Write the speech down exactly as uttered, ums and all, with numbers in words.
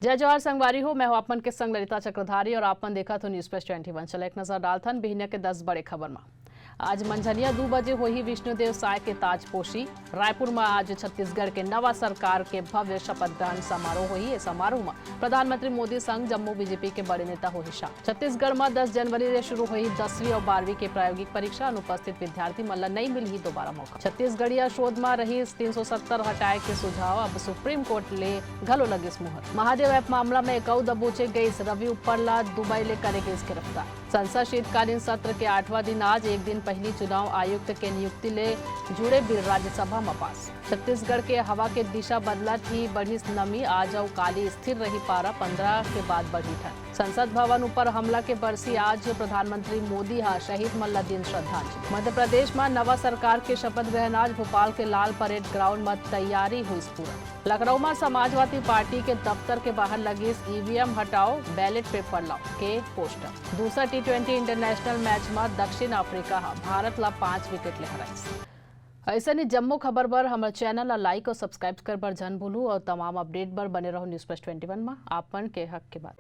जय जोहार संगवारी हो, मैं हूं आप मन के संग ललिता चक्रधारी और आप मन देखत हो News Flash twenty one। चला एक नजर डालथन बिहनिया के दस बड़े खबर मा। आज मंझनिया दू बजे होही विष्णुदेव साय के ताजपोशी। रायपुर मा आज छत्तीसगढ़ के नवा सरकार के भव्य शपथ ग्रहण समारोह होही। ये समारोह मा प्रधानमंत्री मोदी संग जम्मो बीजेपी के बड़े नेता होही शामिल। छत्तीसगढ़ मा दस जनवरी ले शुरू होही दसवीं और बारहवीं के प्रायोगिक परीक्षा, अनुपस्थित विद्यार्थी मन ला नइ मिलही दोबारा मौका। छत्तीसगढ़िया शोध मा रहिस तीन सौ सत्तर हटाए के सुझाव, अब सुप्रीम कोर्ट ले घलो लगिस मुहर। महादेव ऐप मामला में एक अउ दबोचे गइस, रवि उप्पर ला दुबई ले करे गइस गिरफ्तार। संसद शीतकालीन सत्र के आठवां दिन आज, एक दिन पहिली चुनाव आयुक्त के नियुक्ति ले जुड़े बिल राज्यसभा म पास। छत्तीसगढ़ के हवा के दिशा बदलत ही बढ़िस नमी, आज अउ काली स्थिर रही पारा, पंद्रह के बाद बढ़ी ठंड। संसद भवन ऊपर हमला के बरसी आज प्रधानमंत्री मोदी ह शहीद मन ल दिन श्रद्धांजलि। मध्य प्रदेश म नवा सरकार के शपथ ग्रहण आज, भोपाल के लाल परेड ग्राउंड म तैयारी होइस पूरा। लखनऊ म समाजवादी पार्टी के दफ्तर के बाहर लगिस ईवीएम हटाओ, बैलेट पेपर लाओ के पोस्टर। दूसरा टी ट्वेंटी इंटरनेशनल मैच म दक्षिण अफ्रीका ह भारत ल पांच विकेट ले हराइस। अइसने जम्मो खबर बर हमर चैनल ला लाइक और सब्सक्राइब कर बर झन भूलू और तमाम अपडेट बर बने रहो News Flash twenty one मा, आप मन के हक के बात।